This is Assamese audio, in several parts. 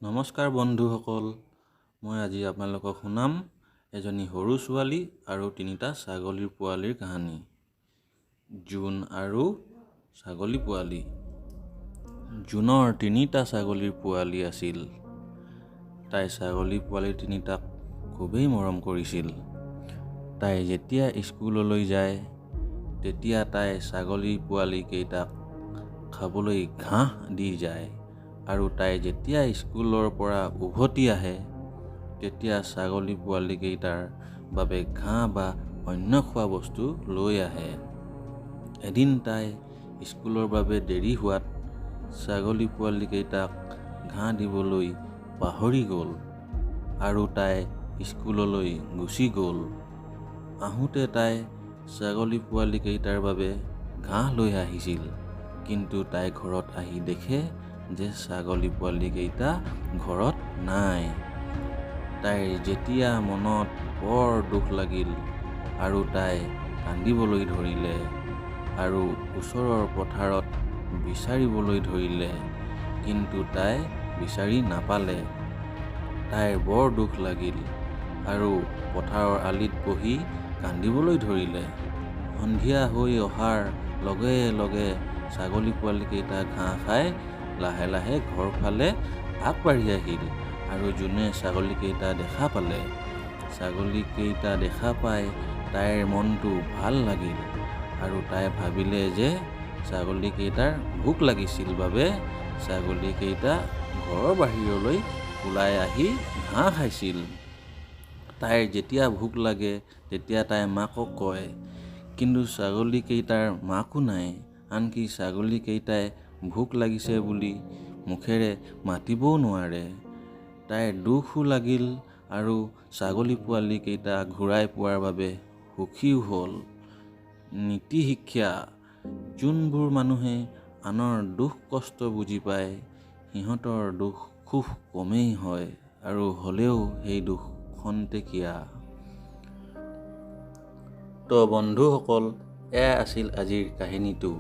নমস্কাৰ বন্ধুসকল, মই আজি আপোনালোকক শুনাম এজনী সৰু ছোৱালী আৰু তিনিটা ছাগলীৰ পোৱালীৰ কাহিনী। জোন আৰু ছাগলী পোৱালী। জোনৰ তিনিটা ছাগলীৰ পোৱালী আছিল। তাই ছাগলী পোৱালী তিনিটাক খুবেই মৰম কৰিছিল। তাই যেতিয়া স্কুললৈ যায়, তেতিয়া তাই ছাগলী পোৱালী কেইটাক খাবলৈ ঘাঁহ দি যায় আৰু তাই যেতিয়া স্কুলৰ পৰা উভতি আহে, তেতিয়া ছাগলী পোৱালীকেইটাৰ বাবে ঘাঁহ বা অন্য খোৱা বস্তু লৈ আহে। এদিন তাই স্কুলৰ বাবে দেৰি হোৱাত ছাগলী পোৱালীকেইটাক ঘাঁহ দিবলৈ পাহৰি গ'ল আৰু তাই স্কুললৈ গুচি গ'ল। আহোঁতে তাই ছাগলী পোৱালীকেইটাৰ বাবে ঘাঁহ লৈ আহিছিল, কিন্তু তাই ঘৰত আহি দেখে যে ছাগলী পোৱালীকেইটা ঘৰত নাই। তাইৰ যেতিয়া মনত বৰ দুখ লাগিল আৰু তাই কান্দিবলৈ ধৰিলে আৰু ওচৰৰ পথাৰত বিচাৰিবলৈ ধৰিলে, কিন্তু তাই বিচাৰি নাপালে। তাইৰ বৰ দুখ লাগিল আৰু পথাৰৰ আলিত বহি কান্দিবলৈ ধৰিলে। সন্ধিয়া হৈ অহাৰ লগে লগে ছাগলী পোৱালীকেইটা ঘাঁহ খাই লাহে লাহে ঘৰ ফালে আগবাঢ়ি আহিল আৰু জোনে ছাগলীকেইটা দেখা পালে। ছাগলীকেইটা দেখা পাই তাইৰ মনটো ভাল লাগিল আৰু তাই ভাবিলে যে ছাগলীকেইটাৰ ভোক লাগিছিল বাবে ছাগলীকেইটা ঘৰৰ বাহিৰলৈ ওলাই আহি ঘাঁহ খাইছিল। তাইৰ যেতিয়া ভোক লাগে, তেতিয়া তাই মাকক কয়, কিন্তু ছাগলীকেইটাৰ মাকো নাই। আনকি ছাগলীকেইটাই ভোক লাগিছে বুলি মুখেৰে মাতিবও নোৱাৰে। তাইৰ দুখো লাগিল আৰু ছাগলী পোৱালীকেইটা ঘূৰাই পোৱাৰ বাবে সুখীও হ'ল। নীতি শিক্ষা: যোনবোৰ মানুহে আনৰ দুখ কষ্ট বুজি পায়, সিহঁতৰ দুখ খুব কমেই হয় আৰু হ'লেও সেই দুখ খন্তেকীয়া। তো বন্ধুসকল, এয়া আছিল আজিৰ কাহিনীটো।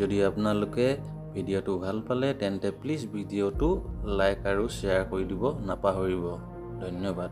যদি আপোনালোকে ভিডিঅ'টো ভাল পালে, তেন্তে প্লিজ ভিডিঅ'টো লাইক আৰু শ্বেয়াৰ কৰি দিব নাপাহৰিব। ধন্যবাদ।